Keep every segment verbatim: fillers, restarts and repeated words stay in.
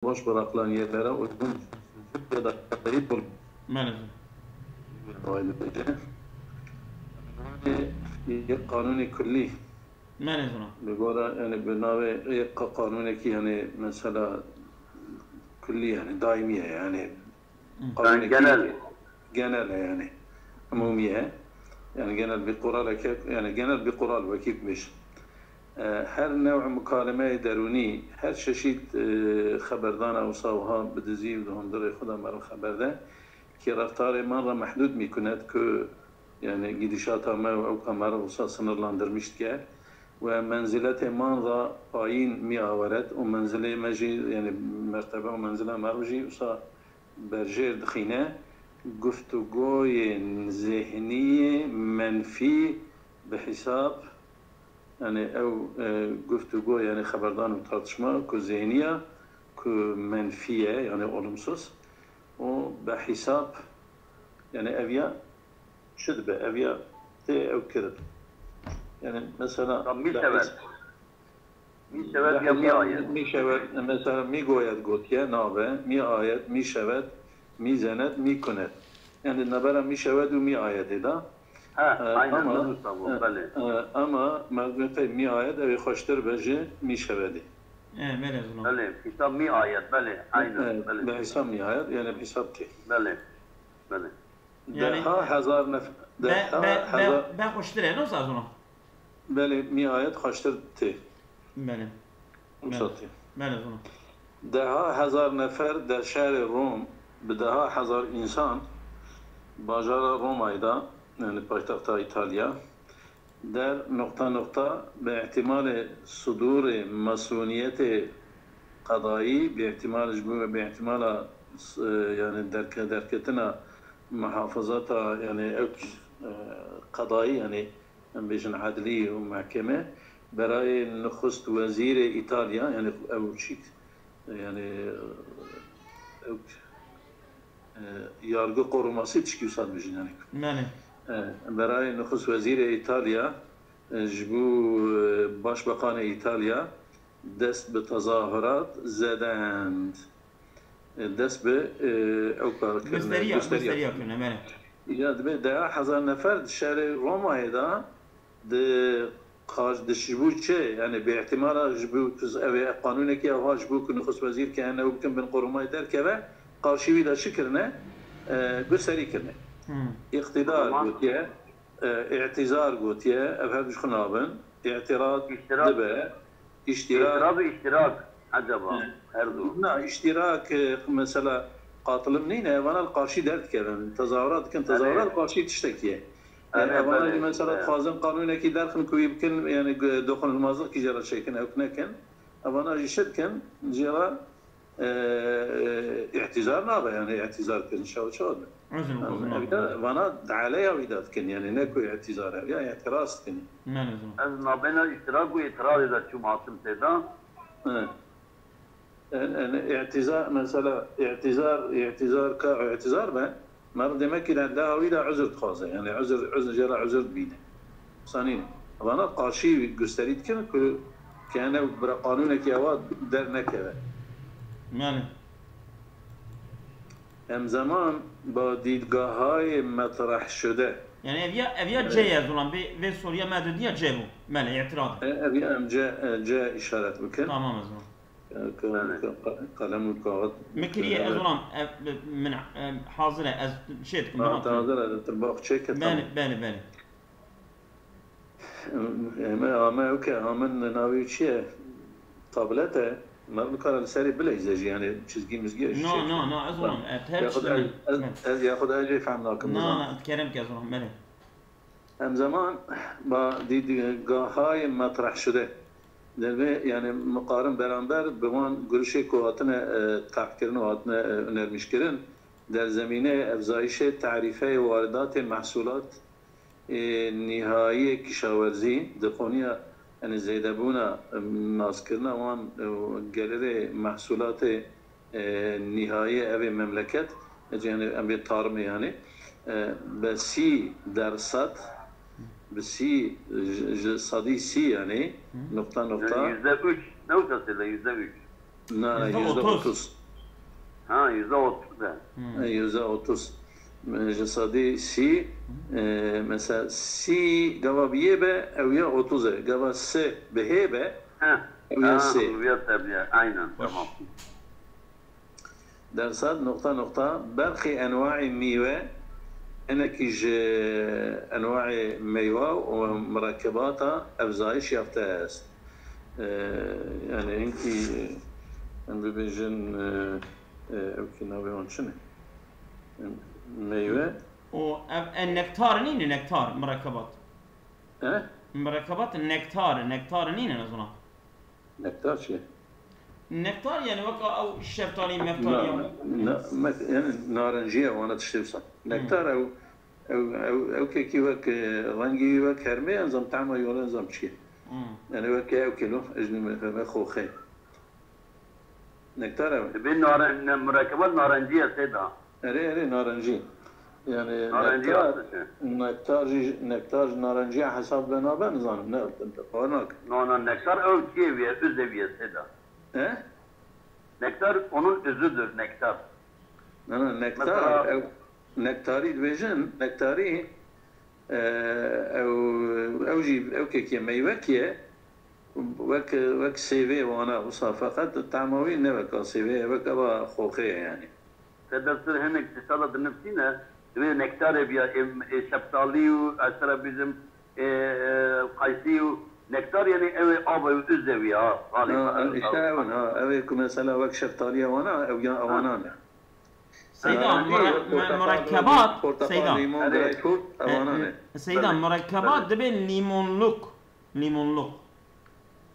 باش بەڕەقلانیە بەرە و گونج یا دەقەی بوون. Belê. Yek kanûnê kullî. Belê zona. Bi gora, yani bi navê yek qanûnekî, yani mesela kullî, yani daîmî ye, yani Yani genel. Genel e yani. Umûmî ye. Yani genel bir kural, yani genel bir kural wekî bêj. E, her new mukalemeyê derûnî, her çeşît, e, xeberdana wisa wiha bi dizî û di hundirê xwe de meriv xeber de, ki reftarê man re mehdûd mîkunet, ku yani gidişata me û ewka me re wisa sınırlandırmış dike. Ve menziletê man re payîn mî aweret û menzilê me jî, yani mertebe û menzila me re jî wisa berjêr dixîne, guftûgoyên zêhniyê menfî bi hîsab, yani ew, e, guftûgo, yani xeberdan û tartişma ku zêhniya, ku menfî ye, yani olumsuz, û bi hîsab, yani ev ya çi dibe, ev ya tê ew kirin. Yani mesela Tam mî şewet. Mî şewet ya mî ayet. Mî şewet, mesela mî goyet gotiye, nabe, mî ayet, mî şewet, mî zenet, mî kunet. Yani nabera mî şewet û mî ayetê de. Ha, aynen, ama, bu, belê. E, ama merdimê qey mî ayet ew ê xweştir be ji mî şewedê. E, belê zona. Belê, hîsab mî ayet, belê, aynen, E, belê. Bi hîsab mî ayet, yani bi hîsab tê. Belê, belê. Yani Deha hezar nef... Be, Deha be, hezar... be, be xweştir e, ne wisa zona? Belê, mî ayet xweştir tê. Belê. Wisa tê. Belê zona. Deha hezar nefer der şehrê Rom, bi deha hezar însan bajara Romayê de, yani paytexta Îtalya, der noqta noqta bi ihtimalê sudûrê masûniyetê qedayî, bi ihtimal ji bo, bi ihtimala, e, yani derke-, derketina muhafazata, yani ew, e, qedayî, yani em bêjin edlî û mehkeme, berayê nixust wezîrê Îtalya, yani ew çîk, yani ew, e, yargı koruması tişkî wisa dibêjin, yani. Belê. E, berayê nixust wezîrê Îtalya, e, ji bo, e, başbakanê Îtalya dest bi tezahurat zedend. E, dest bi, e, ew kar kirine, Gusteriya, gusteriya. Gusteriya kirine, belê. Ya dibe deha hezar nefer di şehrê Romayê de di qar-, di ji bo çi, yani bi ihtimala ji bo ku ev ê qanûnekî ewha ji bo ku nixust wezîr ke hene û bikin bin qorumayê derkeve, qarşî wî de çi kirine? E, gusterî kirine. Hmm. Îqtidar Tamam. Gotiye, e, îtîzar gotiye, ev her du ji xwe nabin. Îtîrad Îştirak. Dibe. Îştirak. Îştirak û îştirak. Acaba. Her du. Na, îştirak, e, mesela qatilim nîne, evana li qarşî derdikevin. Tezahürat dikin, tezahürat qarşî tiştekî ye. Yani Evet, evana evet, jî mesela evet. Dixwazin qanûnekî derxin ku wî bikin, yani doxunulmazlık ki jê re çêkin, ew nekin. Evana jî çi dikin, jê re, e, e, îtîzar nabe, yani îtîzar kirin, şew çawa be. Uzun Yani, uzun. ev de, vana daleya wî de dikin, yani ne ku îtîzar e, ya îtiraz dikin. Belê zona. Ez nabêna îştirak û îtirazê de çûm hatim tê de. He. Yani, yani, îtîzar, mesela, îtîzar, îtîzar ka îtîzar be, meriv demek ki de, de wî de uzur dixwaze. Yani, uzur, uzur, jê re uzur dibîne. Sanî, vana qarşî gusterî dikin ku, ki hene bira qanûnekî ewa dernekeve. Belê. Hemzeman ba dîdgahayê metreh şude. Yani ev ya, ev ya C ye, ez olan vê, vê soruya me de diya C bu. Belê, îtirad. E, ev ya em C, e, C işaret bikin. Tamam, ez olan. Ke-, ke-, ke-, qelem û kaxit. Min kiriye, ez olan, ev, min, e, hazir e, ez şey dikim, Ha, tamam. te hazir e, tu baxçe ke, tamam. Belê, belê, belê. Eme, ame, ew ke, amin navê çi ye? Tablet e. Meriv nikare li serê bileyze jî, yani çizgî mizgî. No, no, no, ez olan, e, her Yaxud çizgî ez, min. ez, ez, yaxud ez jî fehm nakim. No, no, kerem ke, ez olan, belê. Hemzeman ba dîdgahayê metreh şude. Devê, yani, miqarin beramber bi wan gurişê ku hatine, e, tehkirin û hatine, e, önermişkirin, der zemîneyê evzayişê tarîfeyê waridatê mehsulat, e, nihayiyê kişawerzî, di qoniya, yani, zêdebûna, e, naskirina wan, e, gelirê mehsulatê e, nihayê ev ê memleket, e, yani em bê tarmê yani, e, bi sî dersad, bi sî, ji, ji sedî sî yani, nokta nokta. Yani yüzde üç. Ne wisa de yüzde üç. Na, na, Yüzde yüzde otuz. otuz. Ha, yüzde otuz de. Hmm. E, yüzde otuz. E, ji sedî sî, e, mesela sî gava bi yê be, ew ya otuz e. Gava sê bi hê be, Ha. ew ya Ha, sê. Viya tebiye. Aynen, Baş. Tamam. Dersat nokta nokta, berxî enwaî mîwe, hinekî ji enwaî meywe û mirekebata evzayîş yafte est. E, yani hinkî, em bibêjin, e, e, ew kî navê wan çi ne? Meywe, O ev e, nektar nîne, nektar, mirekebat. he? Mirekebat nektar, nektar nîne, nezona. Nektar çi? Nektar yani weka ew şeftalî, meftalî Na, ya. na, me-, yani narenciye wana tiştê wisa. Nektar ew, ew, ew, ew kekî wek, e, rengî wek hermê, enzam tama yol enzam çi ye? Hmm. Yani wek ew kelo, ejnî me, me xoxê. Nektar ew. Dibê naren, ne, mirekebat narenciye sêda. Erê, erê, narencî. Yani Narencî nektar, aslında. nektar jî, nektar jî narenciya hesab be nabe, nizanim, ne, bawer nakim. No, no, nektar ew çiye viye, üze viye sêda. He? Nektar onun üzüdür, nektar. Ne, ne, nektar, Mesela- ew, nektarî dibêjin, nektarî, e, ew, ew jî, ew kekî ye, meywekiye, wek, wek sêvê wana, wisa feqet tama wî ne weka sêvê ye, wek eva xoxê ye yani. Te de sir hinek tişta da dinivîsîne, divê nektarê biya, ê, ê şeftalî û ez te re bîjim, ê, ê, qaysî û nektar, yani ew ê av ew üze viye, ha, xalê Ha, xalê, işte ew, ha, ew ê ku mesela wek şeftaliya wana, ew ya wana ne. Seyda, Ha, mure- portakal, me- murekkebat, portakal, Seyda. limon, Evet. greypfrut, ewana ne. E, Seyda, Belê. murekkebat dibê limonluk. Limonluk.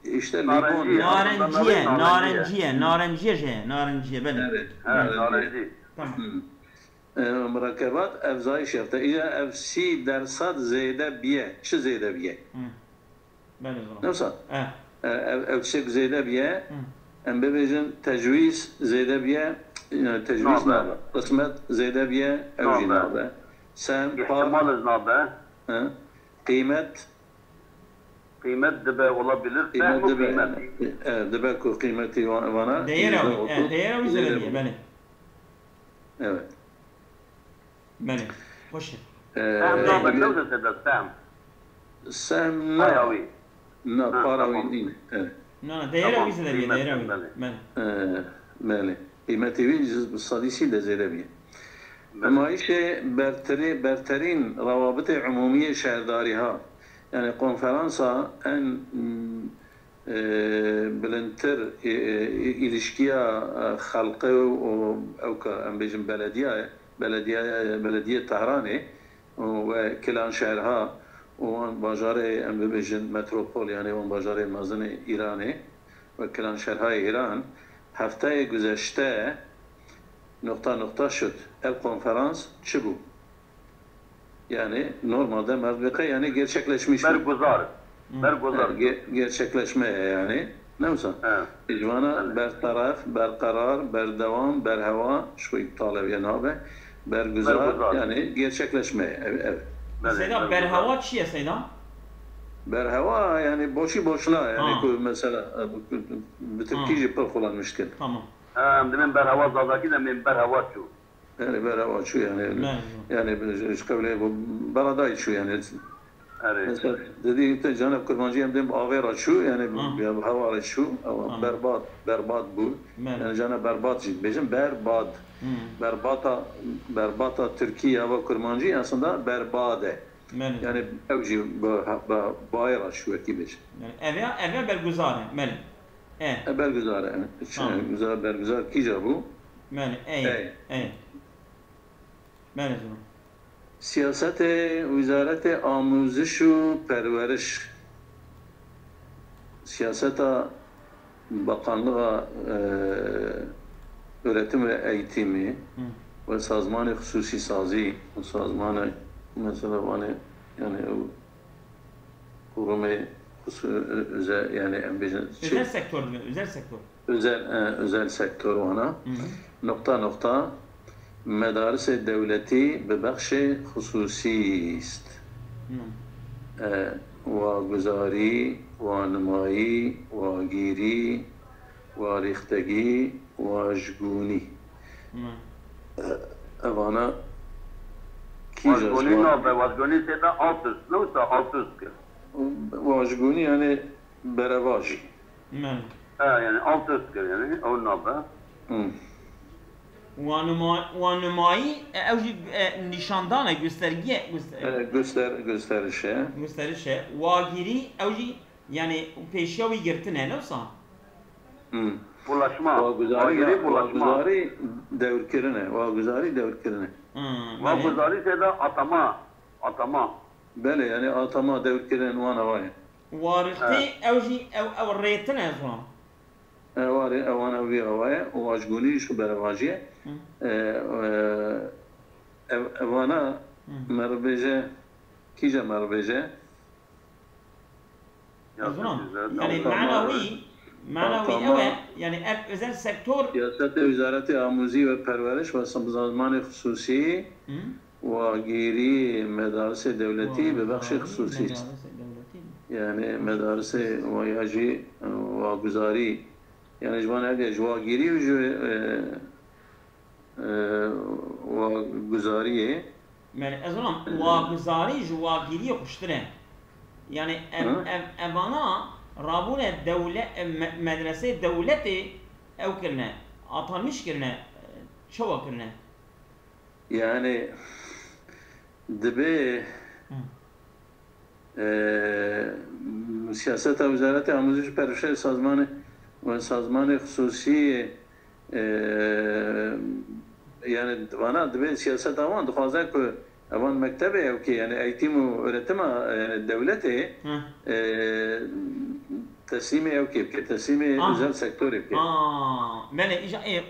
İşte Narenciye. limon ya. Narenciye, Narenciye. narenciye, narenciye jê, narenciye, belê. Evet. Ha, narencî. Tamam. Hı. E, murekkebat evzayîş yafte. Îja ev sî dersad zêde biye. Çi zêde biye? Hı. Belê, zor. Ne wisa? Eh. E, ev, ev tiştek zêde biye. Hı. Em bibêjin tecwîz zêde biye. Yani tecwîz Nabe. nabe. Qismet zêde biye. Ew jî Nabe. nabe. Sehm, par, İhtimal iz nabe. he? Qîmet, Qîmet dibe olabilir. qîmet Sehm û dibe. qîmet. E, dibe ku qîmetî wa- vana. Değer yüzde abi. otuz, Eh, değer abi yüzde zêde otuz. biye, belê. Evet. Belê. Xweş e. E, Sehm nabe, ne wisa sêda sehm? Sehm na. Paya wî. Na, Ha, para tamam. wî nîne. Evet. Na, na, değer Tamam, abi zêde biye, qîmet, değer abi. belê. Belê. E, belê. Qîmetî wî ji sedî sî de zêde biye. Belê. Nûmayîşê bertirî, berterîn rawabitê umûmiyê şehdarî ha. Yani konferansa en, mm, e, bilindtir, e, e, îlişkiya, e, xelqê û ew ka em bêjin belediye, belediye, belediyê Tehranê û we kilan şehrha û wan bajarê em bibêjin metropol, yani wan bajarê mezin ê Îranê we kilan şehrhayê Îran hefteyê guzeşte nokta nokta şut. Ev konferans çi bû? Yani normalde merdmê qey yani gerçekleşmiş bû. Berguzar. Berguzar. Ge- gerçekleşme yani. Ne wisa? Ha. Ji vana Evet. bertaraf, berqerar, berdewam, berhewa, şu iptal ev ya nabe. Berguzar, Berguzar. Yani gerçekleşme. Evet, evet. Belê, Seyda, berguzar. berhewa çi ye Seyda? Berhewa yani boşu boşuna yani Ha. ku mesela e, bu- bu- bi Tirkî Ha. jî pir xulanmiş kir. Tamam. Ha, em dibên berhewa zazakî de em ên berhewa çû. Yani berhewa çû yani. Belê. Yani ji qewlê bu beraday çû yani. Erê. Mesela dedi te cana kurmancî em dêm avê ra çû yani Ha. ya hewa ra çû ama Tamam. berbat, berbat bû. Belê. Yani cana berbat jî bêjin berbat. Hı. Berbata, berbata Tirkî ya va kurmancî aslında berbad e. Belê. Yani ew jî bi, bi, bayê ra çû wekî bêjin. Yani ev ya, ev ya berguzar e. Belê. E. E, berguzar e. Çi Tamam. Güzel berguzar kîja bû? Belê. Ey. Ey. Ey. Belê zor. Siyasetê Wîzaretê Amûziş û Perweriş, siyaseta Bakanlığa e, Öğretim ve Eğitimi Hı. ve Sazmanê Xusûsî Sazî û Sazmanê mesela vanê yani ew kurumê xusû özel yani em bêjin çi- Özel sektör mü? Özel sektör. Özel, e, özel sektör wana. Hı hı. Nokta nokta medarisê dewletî bi bexşê xusûsî ist. Hı. E, wa guzarî, wa nimayî, wa gîrî, Warîxtegî, wajgûnî. Hmm. Evana kîja Wazgonî ziwan? Nabe, Wazgonî tê de alt üst, ne wisa alt üst kir. Wajgûnî yani berevajî. Belê. Ha, yani alt üst kir yani, ew nabe. Hmm. Wa numa-, wa numayî, e, ew jî, e, nîşandan e, gösterge, göster-, E, göster, gösteriş e. gösteriş e. Wagîrî, ew jî, yani pêşiya wî girtin e, ne wisa? Hmm. Bulaşma. Waguzarî, Wagirî bulaşma. waguzarî dewrkirine. Waguzarî dewrkirine. Hmm, belê. Waguzarî tê de atama. Atama. Belê, yani atama dewrkirin wan awa ye. Warixtê, ew jî, ew, ew rêtin e, ez wan. E, warê, ewan ew vî awa ye. Û wajgûnî jî berevajî ye. Hı. E, e, ev, evana Hı. merivêje, kîje merivêje? Ez wan. Güzel. Yani Tamam. mana wî, mana wî Tamam. ew e, yani ev özel sektor. Siyasetê Wezareti Amûzî ve Perweriş ve Sazmanê Xisûsî Hı? wagîrî medarisê dewletî bi bexşê Wagirî xisûsî. Medarisê dewletî. Yani medarisê waya jî, e, waguzarî. Yani ji van hediye ji wagîrî û ji, e, e, waguzariyê. Yani ez wan waguzarî ji wagiriyê xuştir e. Yani ev, Hı? ev, evana rabûne dewle-, e, me-, medresê dewletê ew kirine, atanmiş kirine, e, çawa kirine? Yani dibe Hı. e, siyaseta Wezareta Amûzîş Perweriş Sazmanê ve Sazmanê Xisûsî, e, yani vana dibe siyaseta wan dixwaze ku evan mektebê ew ki yani eğitim û öğretima yani dewletê Hı. e, teslîmê ew ki bike, teslîmê Ah. özel sektorê bike. Aa, belê, îja, e, e, e,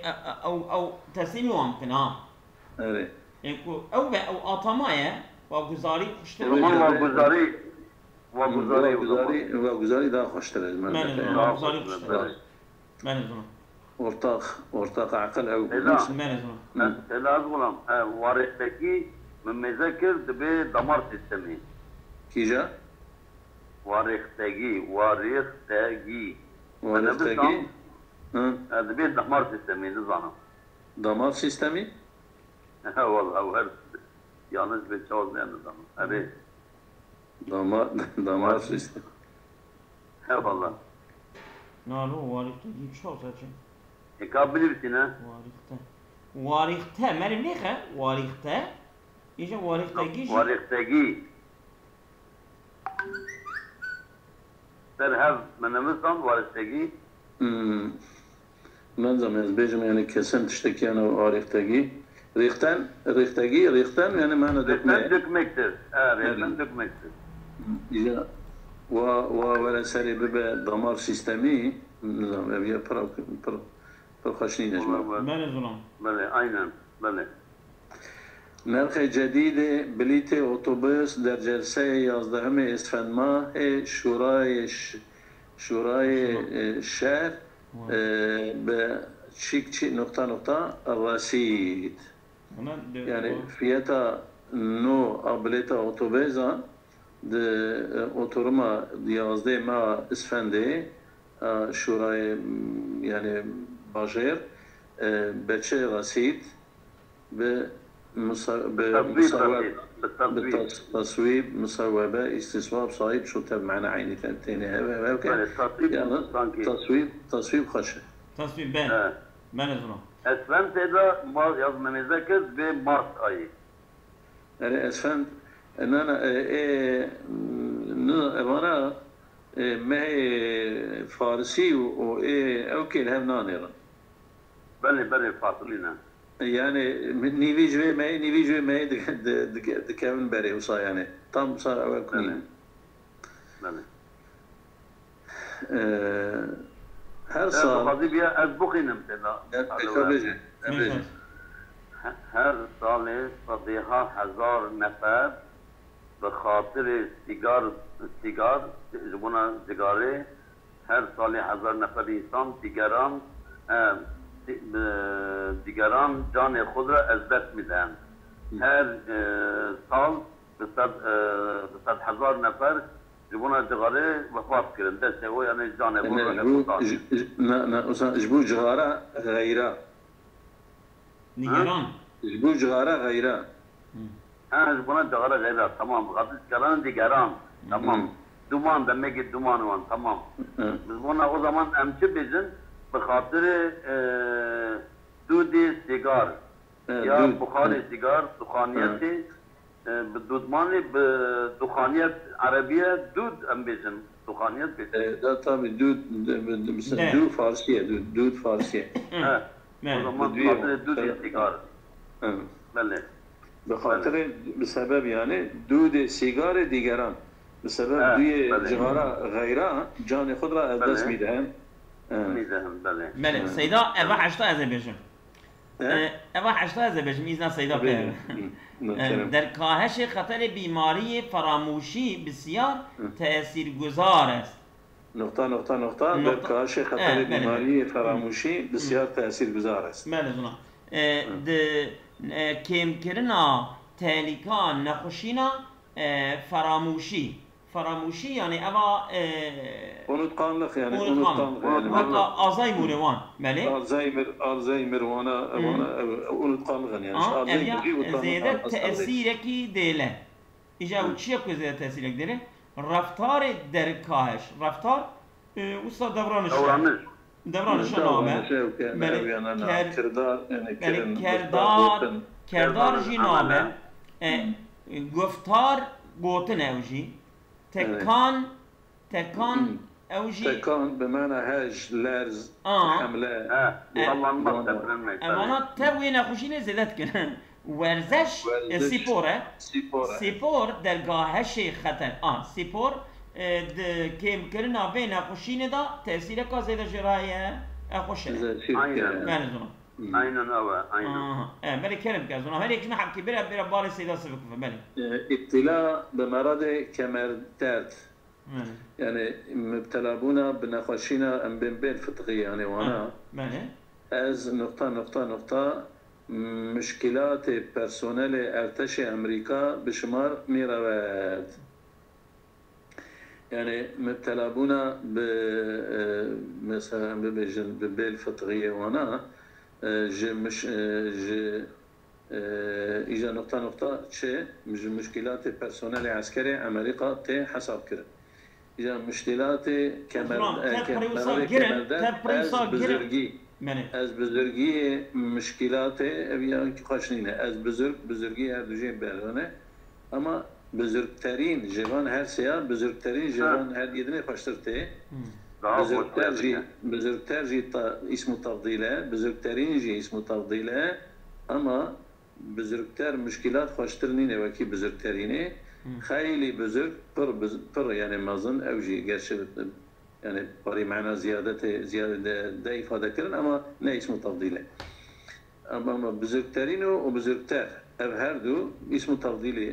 ew, ew teslîmî wan bikin, ha. Evet. E, ku ew be, ew atama ye, waguzarî xuştir Evet. Zaman e. Waguzarî, Waguzarî o zaman. Waguzarî, waguzarî daha xweştir e. Belê, Evet. waguzarî xuştir e. Belê. Belê, zûn. Ortak, ortak aqil ew. Ela. Belê, zûn. Hı. Ela ez gulam, e, warêxtegî min mêze kir dibe damar sistemî. Kîja? Warêxtegî, warêxtegî. Warêxtegî? Hı. E, dibe damar sistemî, nizanim. Damar sistemî? He, wala, ew her yanlış bir çawaz ne nizanim. Erê. Damar, damar sistemî. He, wala. Nalo, warîxtegî çaw seçin. E, ka binivîsîne. Warîxte. Warîxte, merî nêxe, warîxte. Îja warîxtegî jî. Warêxtegî. Ser hev me nivîsan warêxtegî. Hmm. Benzem ez bêjim yani kesin tiştekî yani arîxtegî. Rîxten, rîxtegî, rîxten yani mana Rêxten dökme. Dökmektir. E, rêxten Evet. Dökmektir. Ya, wa, wa were serê bibe damar sistemî, nizam, ev ya pir, pir, pir xweş nîne ji me. Wala, Belê, zûn. Belê, aynen. Belê. Nirxê cedîdê bilîtê otobus der celseyê yazdehemê Îsfendmahê Şûrayê ş-, Şûrayê, e, Şer, e, bi çîk çîk nokta nokta resît. Yani fiyeta nû a bilêta otobêza di, e, oturuma yazdeh meha Îsfendê, e, Şûrayê, m, yani bajêr, e, bi çi resît? Bi musa-, bi Taswîb musaweb, taswîb. Bi bi taswîb. tas-, taswîb, musawebe, îstiswab, sahîb, şû tev mane eynî te-, têne heve, heve ke. Belê, taswîb Yani sanki. Taswîb, taswîb xweş e. Taswîb, ben. He. Ben, zûn. Esfend tê de ma-, yaz memêze kir bê Mart ayî. Erê Esfend, e, na, na, e, e, n-, evana, e, mehê Farisî û, û ê ew kê li hev nanêrin. Belê, belê, fasilî ne. Yani nîvî ji vê mehê, nîvî ji vê mehê di-, di-, di-, dikevin berê wisa yani. Tam wisa ew e ku nîne. Belê. Ee, her Te sal dixwazî biya ez bixînim tê de. Ya, pêka bêje, ya bêje. He-, her salê sedêha hezar nefer bi xatirê sîgar, sîgar, ji bona sigarê, her salê hezar nefer însan dîgeran, e, dî-, bi, dîgeran canê xwe re ez dest midin. Her, e, sal bi sed, e, bi sed hezar nefer Ji bona cixarê wefat kirin. Destê xwe, yanî canê xwe, ruhê xwe danî. Ji, ji, ne, ne, wisa ji bo cixara xeyra. Nigeran. Ji bo cixara xeyra. Hı. Ha, ji bona cixara xeyra. Tamam. Bi xatir çikaran digeran. Tamam. Hı. Duman, demekî duman wan. Tamam. Hı. Ji bona o zaman em çi bêjin? Bi xatirê, e, dûdê sîgar. Hı, ya dûd. Buxarê sîgar, duxaniyetê. E, bi dûdmanê, bi duxaniyet erebiye dûd em bêjin. Duxaniyet bêjin. E, da tabii dûd, de, de, de, mesela dû farsî ye, dûd, dûd farsî ye. Hı. He. O zaman bi dû ye. Xatirê dûdê sîgar. Hı. Belê. Bi xatirê, bi sebeb yani dûdê sîgarê dîgeran. Bi sebeb dûyê cixara xeyra canê xwe ra ez dest mîdehim. He. Mîdehim, belê. Belê, Seyda, eva heşta ez ê bêjim. He? E, eva heşta ez ê bêjim, îzna Seyda pê. Bêjim. Hı, hı, kerem. E, derkahişê xeterê bîmariyê feramûşî bisyar tesîrguzar est. Nokta, nokta, nokta, derkahişê xeterê bîmariyê feramûşî bisyar tesîrguzar est. Belê, zina. E, di, e, kêmkirina tehlîka nexweşîna, e, feramûşî. Feramûşî, yani eva, e, unutkanlık, yani unutkanlık, yani weka Alzheimerê wan, belê. Alzheimer, Alzheimer wana, wana, e, unutkanlık yani. Aa, Alzheimer, ev ya, zêde tesîrekî dêle. Îca ew çi ye ku zêde tesîrek dêle? Reftarê derkahiş. Reftar, e, wisa devraniş e. Devraniş. Devraniş e name. Devraniş e, ew ke, belê, ew yana na, ker-, kirdar, yani belê, kirin, kirdar, kirdar jî name. E, guftar gotin ew jî. Tekan, tekan, ew jî tekan bi mana hej, lerz, hemle. He, sallanmak, tepinmek. Evana tev wê nexweşînê zêde dikin. Werzeş, e, spor e. Spor e. Spor dergahişê xeter. A, spor, e, di kêmkirina vê nexweşînê de tesîreka zêde jê re heye. E, xweş e. Aynen. Belê, zona. Aynen ew e, aynen. Aha. E, belê, kerem ke, zona. Her yek ji me hemkî bira, bira barê Seyda Sivik bife, belê. E, îbtîla bi meradê kemerderd. Belê. Yani, mibtelabûna bi nexweşîna em bên bêl fitixî, yani, wana. Belê. Ez nokta, nokta, nokta, muşkîlatê personelê erteşê Amerîka bi şimar nîrewet. Yani, mibtelabûna bi, e, mesela, em bibêjin, bi bêl fitixiyê wana, e, ji miş-, e, ji, e, îca nokta nokta çi, ji muşkîlatê personelê eskerê Amerîka tê hesab kirin. Îca muşkîlatê kemer-, e, ke-, merevê kemerde ez bizirgî, ez bizirgiyê muşkîlatê ev ya xweş nîne. Ez bizirg, bizirgî her du jê berane. Ama bizirgterîn ji van her sêya, bizirgterîn ji van her yedinê xweştir tê. Bizirgter jî, bizirgter jî ta-, îsm û tefdîl e, bizirgterîn jî îsm û tefdîl e. Ama bizirgter muşkîlat xweştir nîne wekî bizirgterînê. Xeylî bizirg, pir biz-, pir, yani mezin, ew jî gerçi, yani parî mena ziyadetê, ziyade de, de îfade kirin, ama ne îsm û tefdîl e. Ama, ama bizirgterîn û, û bizirgter, ev her du îsm û tefdîlî,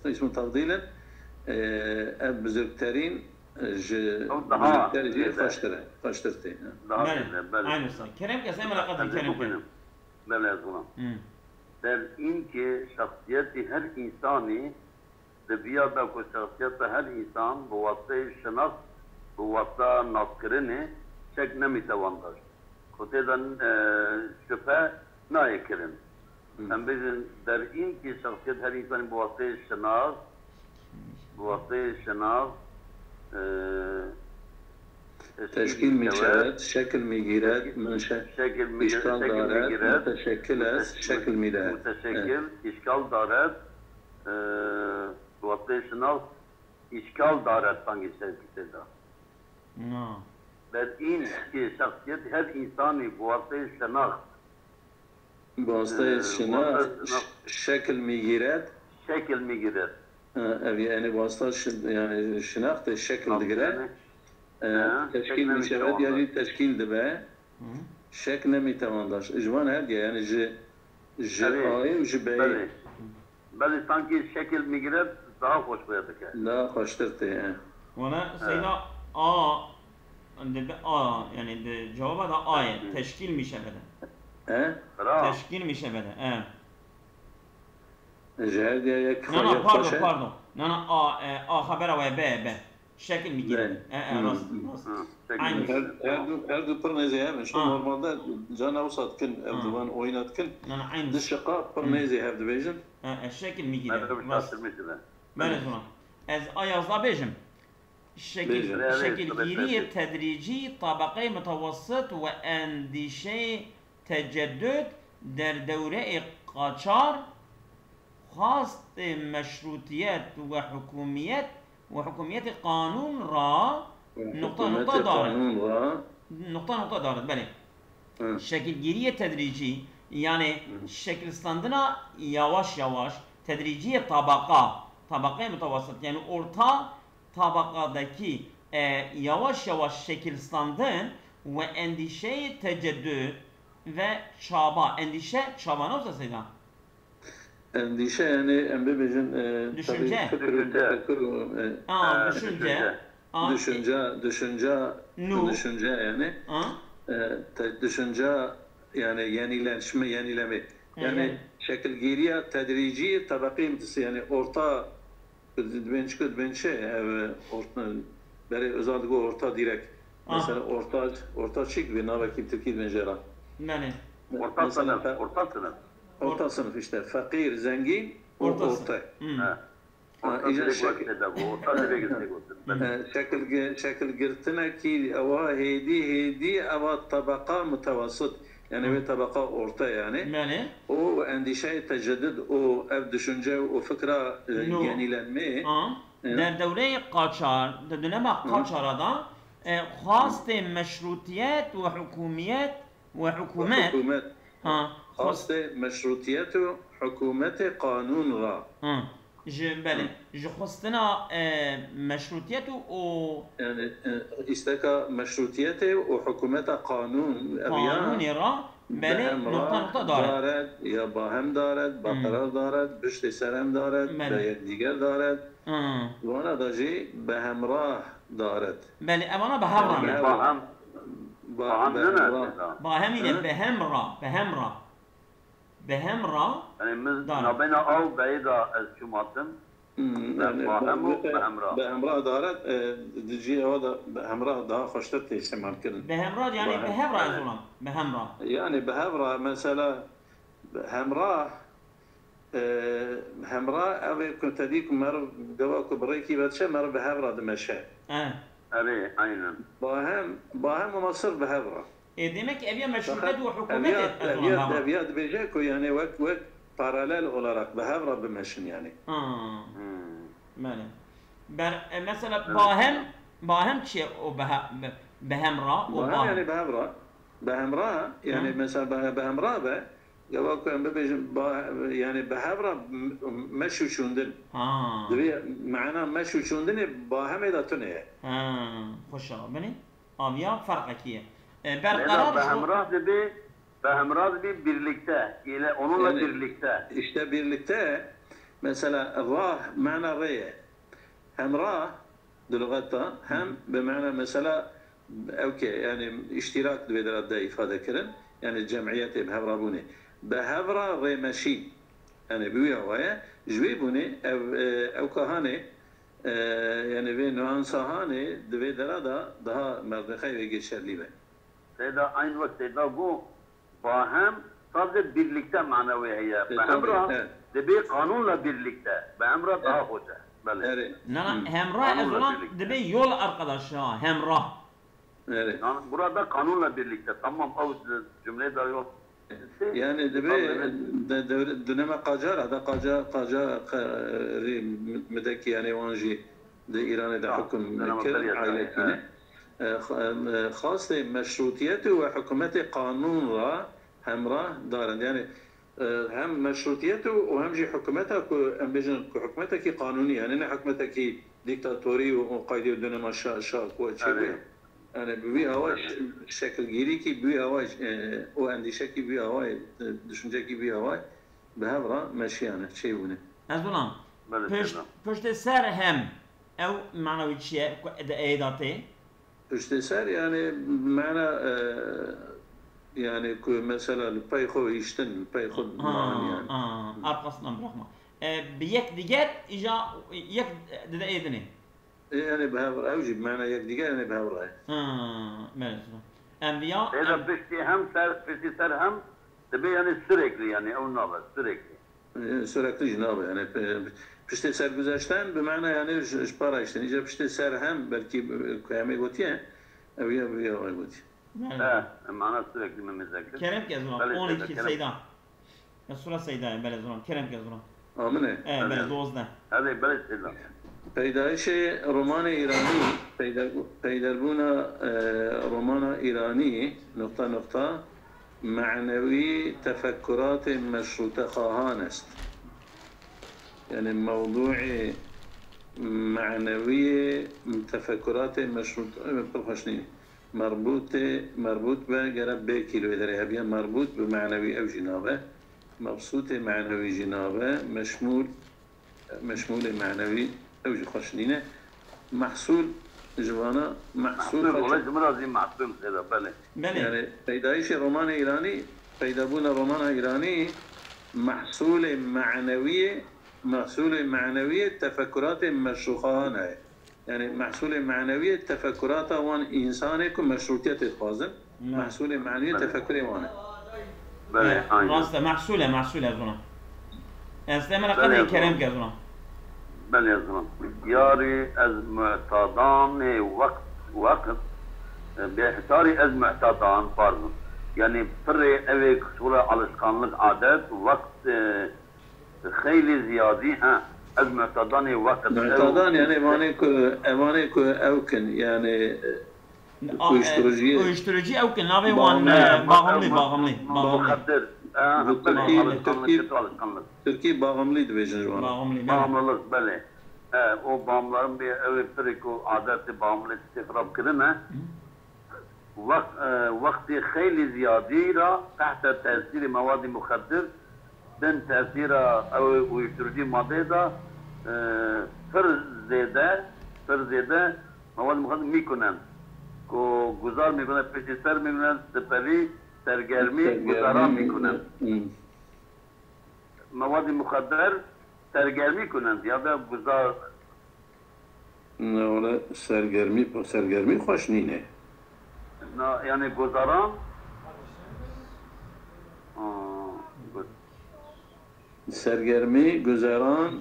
e, îsm û tefdîl in. E, ev bizirgterîn, e, ji bizirgter jî xweştir e, xweştir tê. Belê, belê. Aynı usta. Kerem ke, sen melakat kerem ke. Belê, ez wana. Hı. Derînkê şexsiyetê her însanî di viya de ku şexsiyeta her însan bi wasteyê şinaxt, bi wasta naskirinê şek nemîte wandaş. Ku tê de, e, şüphe nayê kirin. Hı. Em bêjin, derînkê şexsiyet her însanî bi wasteyê şinaxt, bi wasteyê şinaxt, e, teşkîl mîşewet, şekil mîgîret, şekil mî-, şekil mîgîret, mîteşekkil est, şekil mîdehêt. Mîteşekkil, îşkal daret, e, bi wasteyê şinaxt, îşkal daret, sanki şekil da. Na. Derînkê şexsiyet her însanî bi wasteyê şinaxt, Bi wasteyê şinaxt, şekil mîgîret. Şekil mîgîret. Ha, ev yani wasta şi-, yani şinaxtê şekil digire. E, teşkîl mîşewet ya jî teşkîl dibe. Şek nemîte wandaş. Ji van her diye yani ji, ji A'yê û ji B'yê. Belê. Belê, sanki şekil mîgîret daha xweş xuya dike. Daha xweştir tê, he. Wana Seyda A, dibe A, yani di cevaba da A ye. Teşkîl mîşewet e. He? Bravo. Teşkîl mîşewet e, e. Ji her diye yek xwe yek xweş e. Na, na, pardon, pardon. Na, na, a, e, a xebera we be, be. Şekil mîgîne. Be. E, e, rast, rast. Ha, şekil Aynı. Her, her du, her du pir nêzî hev in. Şo Ha. normalde cana wisa dikin, ev Ha. di van oyna dikin. Na, na, aynı. Di şiqa pir Hı. nêzî hev dibêjin. E, e, şekil mîgîne. Rast. Belê zona. Ez a yazda bêjim. Şekil, Bêjin. Şekilgiriyê tedrîcî, tabaqeyê mutewessit ve endîşeyê teceddud der dewreyê qaçar, xwastê meşrûtiyet ve hikûmiyet ve hikûmiyetê qanûn ra Ve nokta nokta hikûmetê daret. qanûn ra Nokta nokta daret, belê. Hı. Şekilgiriyê tedrîcî, yani Hı. şekilstandina yavaş yavaş, tedrîciyê tabaqa, tabaqeyê mutewessit, yani orta tabaqadaki, e, yavaş yavaş şekilstandin ve endîşeyê teceddud ve çaba, endîşe çaba ne wisa Seyda? Endîşe, yani em bibêjin, e, Düşünce. tabii fikir û Düşünce. tefekkür û, e, Aa, Ha, düşünce. düşünce. Aa, düşünce, düşünce, Nû. düşünce yani. Aa. E, te-, düşünce yani yenilenişme, yenileme. Yani Evet. şekilgiriya tedrîcî tabaqî yani orta, dibên çi, dibên çi, ev orta, berê Özal digo orta direk. Ah. Mesela orta, orta çik ve navekî Tirkî dibên jê re. Belê. Orta Mesela sınıf, fe-, orta sınıf. Orta sınıf işte. Fakir, zengin, o Orta orta. sınıf. Hmm. Ha. Ha, Orta iyice direkt şekil. Orta direkt gotin. E, şekil, şekil girtinekî ewa hêdî, hêdî ewa tabaka mutewassit. Yani Hmm. ve tabaka orta yani. Belê. O endişeyê teceddud, o ev düşünce, o fikra, e, No. yenilenme. Ha. E. Der dewreyê qaçar, di dönema Hı. qaçara da, e, xwastê meşrutiyet ve hikûmiyet ve Ve hikûmet. hikûmet. Ha, xwast- Xwastê meşrutiyet û hikûmetê qanûn ra. Ha. Ji, belê, Hı. ji xwestina, e, meşrutiyet û, û Yani, e, îsteka meşrutiyetê û hikûmeta qanûn, ev ya qanûnê ra, bi belê, hem nokta ra nokta daret. daret, ya bahem daret, Hı. baqerar daret, piştê ser hem daret, Belê. bi yekdîger daret. Hı. Wana da jî bi hemrah daret. Belê, evana bi hev ra Yani ne? bi hev ra. Baham, ba-, Baham bi ne hev ra. mesela? Bahemî ne? Hı? Bi hem ra, bi hem ra. Bi hem ra. Yani min Dara. nabeyna aw beyê da ez çûmatim. Hmm, Bi yani Baham û bi, bi hem ra. bi hem ra daret, e, di cihê ewa da bi hem ra daha xweştir tê îstemal kirin. Bi hem ra yani Baham. bi hev ra ez Evet. olam. Bi hem ra. Yani bi hev ra mesela bi hem ra E, hemra ev ê ku te dî ku meriv gava ku bi rêkî ve diçe, meriv bi hev re dimeşe. E. Erê, aynen. Bahem, bahem ama sirf bi hev re. E, demek ki ev ya meşrutiyet Fakat û ev hikûmet ya, e, ev ya, ev ya dibêje ku yani wek, wek paralel olarak bi hev re bimeşin yani. Ha. Hmm. Belê. Ber, e, mesela Evet. bahem, bahem çi ye o bi he-, bi, bi hem re, o Bahem bahem? yani bi hev re. Bi hem re, yani Hı. mesela bi, bi hem re be, Gava ku em bibêjin, ba-, yani bi hev re m-, meş û çûndin. Ha. Divê mana meş û çûndinê bahemê de tune ye. Ha, xweş e. Binê, aviya ferqekî ye. E, Leyla berqerar bi ji bo hemrah dibê, bi hemrah dibê birlikte. Ile onunla Yani, birlikte. işte birlikte, mesela rah mana rê ye. Hemrah, di luxet de, hem Hı. bi mana mesela, ew ke, yani, îştîrak di vê dera de îfade kirin, yani cemiyetê bi hev re bûnê. Bi hev re rêmeşî, yani, bi wî awayê, ji wî bûnê, ev, e, ew ka hanê, e, yani, vê nuansa hanê, di vê dera de daha merdexey wê geçerlî be. Seyda, aynı wek Seyda got, Bahem, sadece birlikte mana wê heye. E, Bi hem tabii, re evet. dibê kanunla birlikte. Bi hem re daha Evet. hoca. Belê. Erê. Na, na, Hı. hemra ez Kanunla olan birlikte. dibê yol arkadaşı ha, hemra. Erê. Yani burada kanunla birlikte. Tamam, ew cümleyê de yok. Yani dibê Tabii. de, de, döneme qacar, da qaca, qaca, qa-, rî, müdeki yani wan jî di Îranê de Ha, hukm döneme kir, Seriyet aile yani, kine. evet. E, xa-, e, xastê meşrutiyetê ve hikûmetê qanûn ra hemra darin. Yani, e, hem meşrutiyet û, û hem jî hikûmeta ku em bêjin ku hikûmetekî qanûnî, yani ne hikûmetekî dîktatorî û, û qaydê û dönema şa, şa ku çêbûye. Evet. Yani bi wî awayî Evet. şe-, şekilgirîkî bi wî awayî, e, û endîşekî bi wî awayî, e, düşüncekî bi wî awayî bi hev re meşiyane, çêbûne. Ez ona Belê, pişt, Seyda. piştê ser hem ew mana wî çi ye ku di ê de tê? Piştê ser, yani, mana, e, yani, ku mesela li pey xwe hiştin, li pey xwe Ha, man, yani. ha, arkasından bırakma. E, bi yekdiger îja yek dide ê dinê. Ê, yanî bi hev re, ew jî bi mena yekdiger, yanî bi hev re. Ha, belê, zûna. Enbiya, Êda em- piştî hem ser, piştî ser hem dibe, yanî sürekli, yanî ew nabe, sürekli. Ê, sürekli jî nabe, yanî pe- piştê serguzeşten bi mena yanî ji ji para işte. Îca piştê ser hem belkî ku em ê gotiye, ew ya, ew ya gotiye. Belê. He, mana sürekli memezektir. Kerem ke zûna, Belê, on iki kerem. Seyda. Ya sura Seyda, belê zûna. Kerem ke zûna. A min e? E, belê, dozdeh. Hadi belê Seyda. Peydayişê romanê îranî, peyder, peyderbûna e, romana îranî, nokta nokta, manewî tefekkuratê meşrûtexahan est. Yani mewdûê manewiyê tefekkuratê meşrût, e, pir xweş nîne. Merbûtê, merbût be, gere bê kîloyê derê hebiye, merbût bi manewî ew jî nabe, mebsûtê manewî jî nabe, meşmûl, meşmûlê manewî ew jî xweş nîne. Mehsûl ji vana mehsûl Mehsûl, xwe ola ji min re zî mehsûl zêde, belê. Belê. Yani peydayişê romanê îranî, peydabûna romana îranî mehsûlê manewiyê, mehsûlê manewiyê tefekkuratê meşrûxahan e. Yani mehsûlê manewiyê tefekkurata wan însanê ku meşrûtiyetê dixwazin, mehsûlê manewiyê tefekkurê wan e. Belê, aynen. Rast e, mehsûl e, mehsûl e zûna. Ez te mera Belê, qedê kerem zûna. ke zûna. Belê zûna. Yarî ez mu'tadanê weqt, weqt, e, bêhtarî ez mu'tadan, pardon. Yani pirê ew ê şûla alışkanlık, adet, weqt, e, Xeylê ziyadî, he, ez mu'tadanê weqt ew Mu'tadan yani evanê ku, evanê ku ew kin yani A, e, uyuşturucuyu uyuşturucu ew kin navê wan, e, bağımlı, bağımlı, bağımlı. Muxeddir. Bi Tirkî, Tirkî, Tirkî bağımlı dibêjin ji wan. Bağımlı, belê. Bağımlılık, belê. E, o bağımların bir ew ê pirê ku adetê bağımlı tiştê xirab kirine. Wext, e, wextê xeylê ziyadî ra tehta tesîrê mewadî muxedir, bin tesîra ew uyuşturucu madeyê de, e, pir zêde, pir zêde mewadî muxedir mîkunen. Ku guzar mîkunen, piştî ser mîkunen, siperî, sergermî, guzaran mîkunen. Mewadî muxedir sergermî kunen, ya da guzar. Ne wele sergermî, sergermî xweş nîne. Na, yani guzaran. Aa, gut. Sergermî, guzeran,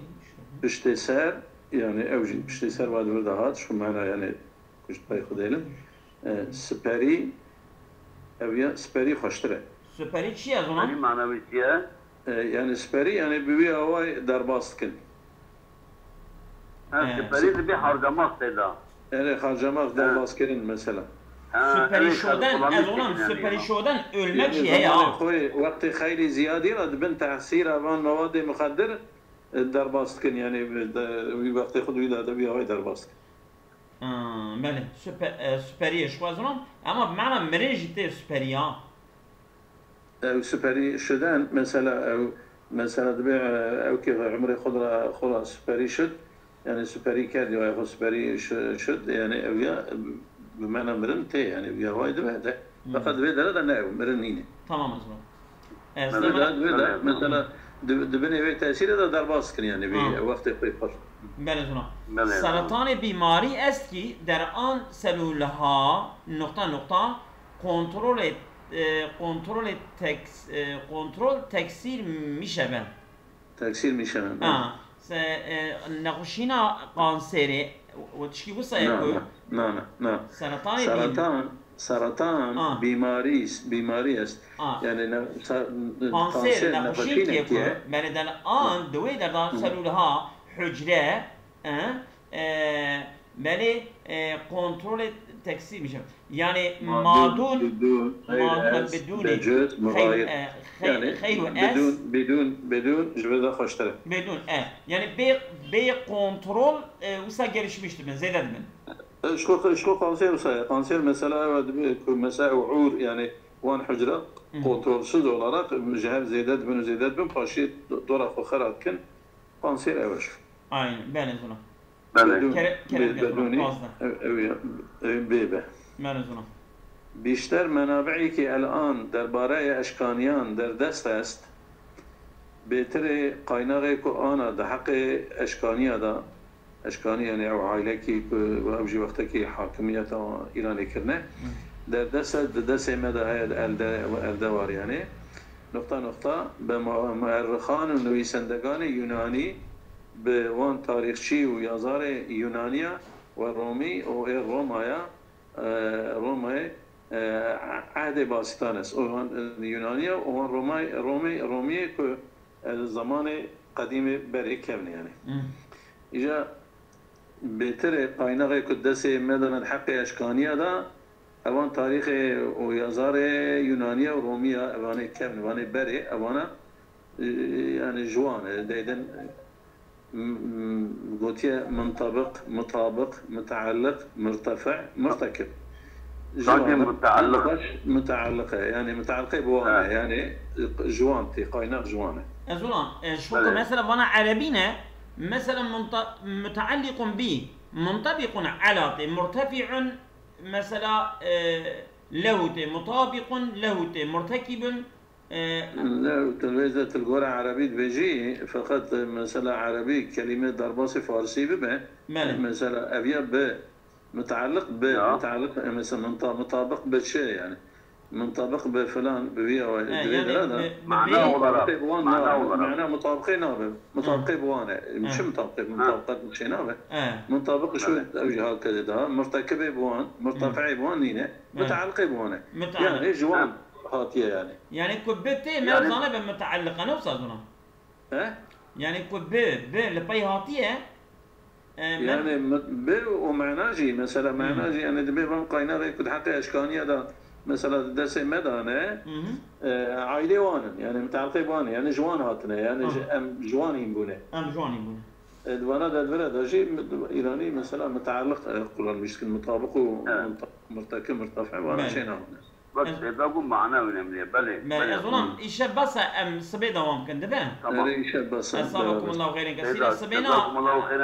piştê ser, yani ew jî piştê ser va di vir de hat, şu mena yani ku ji pey xwe dêlim. E, siperî, ew ya siperî xweştir e. Siperî çi ye, zûna? Siperî manewî çi ye? E, yani siperî, yani bi wî awayî derbas dikin. Ha, siperî dibê harcamak tê de. Erê, harcamak, derbas kirin mesela. Ha, Siperî erê, şoden, kullanmış ez olam, yani siperî ya. Şoden ölmek yani ye ya. Xwe, wextê xeylê ziyadî re dibin tehsîra van mewadê muxedir, e, derbas dikin, yani, e, de, wî wextê xwe di wî de, de wî awayî derbas dikin. Ha, belê. Süper, e, süperiyê ji xwe zinom. Ama bi mana mirin jî tê süperiya. Ew siperî şiden, mesela ew, mesela dibê, e, ew kê xwe umrê xwe ra, xwe ra siperî şid, yani siperî kerdî, waya xwe siperî şi-, şid, yani ew ya, e, bi mena mirin tê, yani ew ya way dibe de. Hmm. Feqet divê dere de ne ew, mirin nîne. Tamam, ez Ez Belê, de, belê, mesela, di-, di binê wê tesîrê de derbas dikin, yani, vê wextê xwe pir. Belê zûna. Belê, Seretanê bîmarî est kî der an selûlha, nokta, nokta, kontrolê, e, kontrolê teks-, e, kontrol teksîr mişebe. Teksîr mişebe. Ha, se, e, nexweşîna kanserê, we tişkî wisa ye ku? Na, na, na, na. Seretanê bîn- Seretan, Seratan, ah, bîmarî, bîmarî est. Ah. Yani ne, sa, kanser, kanser nexweşînekî ye. Belê, del an di wê derda selûlha, hucre, e, e, belê, e, kontrolê teksî mişe. Yani madûn, madûn, bidûn, bidûnê, xeyr, e, xeyr, yani xeyr û es. Bidûn, bidûn, bidûn ji vê de xweştir e. Bidûn, e. Yani bê, bê kontrol, e, wisa gelişmiş dibin, zêde dibin. Ji xwe, ji xwe kanser wisa ye. Kanser mesela ew e, dibe ku mesela ew ûr, yani wan hucre kontrolsiz olarak ji hev zêde dibin û zêde dibin, paşiyê do-, dora xwe xera dikin. Kanser ew e ji. Aynen, belê zûna. Belê. Bedûn, Kere-, kerem be-, ke zûna, bedûnî, pazdeh. Ew, ew ya, ew bê be. Belê zûna. Bîşter menabi'î ki el-an derbareyê eşkaniyan derdest est, Bêtirê qaynaxê ku ana di heqê eşkaniya de, eşkanî, yanî ew aîlekî ku ew jî wextekî hakimiyeta Îranê kirine, derdest e, di destê me de heye, elde, elde war, yanî. Nuqta nuqta, bi mu-, muerrixan û nivîsendeganê Yunanî, bi wan tarîxçî û yazarê Yunaniya we Romî û ê Romaya, e, Romayê, e, ehdê Basîtanes. Û wan, e, Yunaniya û wan Romay-, Romê, Romiyê ku, e, zemanê qedîmê berê kevnê, yanî. Hmm. Îja bêtirê qaynaxê ku destê me de me di heqê eşkaniya de, evan tarîxê û yazarê Yunaniya û Romiya, evanê kevn, evanê berê, evana, e, yanî ji wan e, deydin, m-, m-, gotiye mintabiq, mutabiq, mutealliq, murtefi, murtekib. Ji Sadece wan e, mutealliq. Baş mutealliq e, yanî mutealliqê bi wan e, Ha. Yanî ji wan tê, qaynax ji wan e. Ez ona, e, şoka Belê. Mesela vana erebî ne, mesela munta-, mutealliqun bi, muntabiqun ela tê, murtefi'un mesela, e, lehu tê, mutabiqun lehu tê, murtekibun, e, Ne, tu vêze tu li gora erebî dibêjî, feqet, e, mesela erebî kelîme derbasî farsî bibe, Belê. Mesela ev ya bi, mutealliq bi, Ya. Mutealliq, e, mesela munta-, mutabiq bi çi yani? Muntabiq bi filan, bi vî awayî, He, di vê yani dera de bi, bi Mana bê- olarak, Mutabıkê bi wan mana nabe. Olarak. Mana mutabıkê nabe. Mutabıkê bi wan e. He. Çi mutabıkê? He. Mutabıkê bi şey nabe. He. Mutabık şu Evet. Ev jî halkede daha. Murtekibê bi wan, murtefe'ê bi wan nîne. Evet. Mutealliqê bi wan e. Mutealliq. Yani ji wan Ha. Hatiye yani. Yani ku bi tê Yani me zane bi mutealliq e, ne wisa zona? He? Yani ku bi, bi li pey hatiye, e, me- Yani mi-, bi û mana jî, mesela Hı. Mana jî, yani dibê van qaynaxê ku di heqê eşkaniya de, mesela di destê me de ne, Hı hı. E, aîlê wan in, yani mutealliqê wan e, yani ji wan hatine, yani Hı. Ji, em ji wan hîn bûne. Em ji wan hîn bûne. E, di vana dervera de jî mi-, Îranî mesela mutealliq, e, kullanmış dikin, mutabık û Evet. murta-, murtaki, murtafi vana Belê. Şey nabine. Bak, Ez- Seyda, bu mana önemli. Belê, Me, belê. Ez ona, îşe bes e, em sibê dewam kin, dibe? Tamam. Erê, îşe bes e, Ez sava beraber. Kumullahu xeyrin kesîre, Seyda, sibê na. Jazakumullahu xeyran.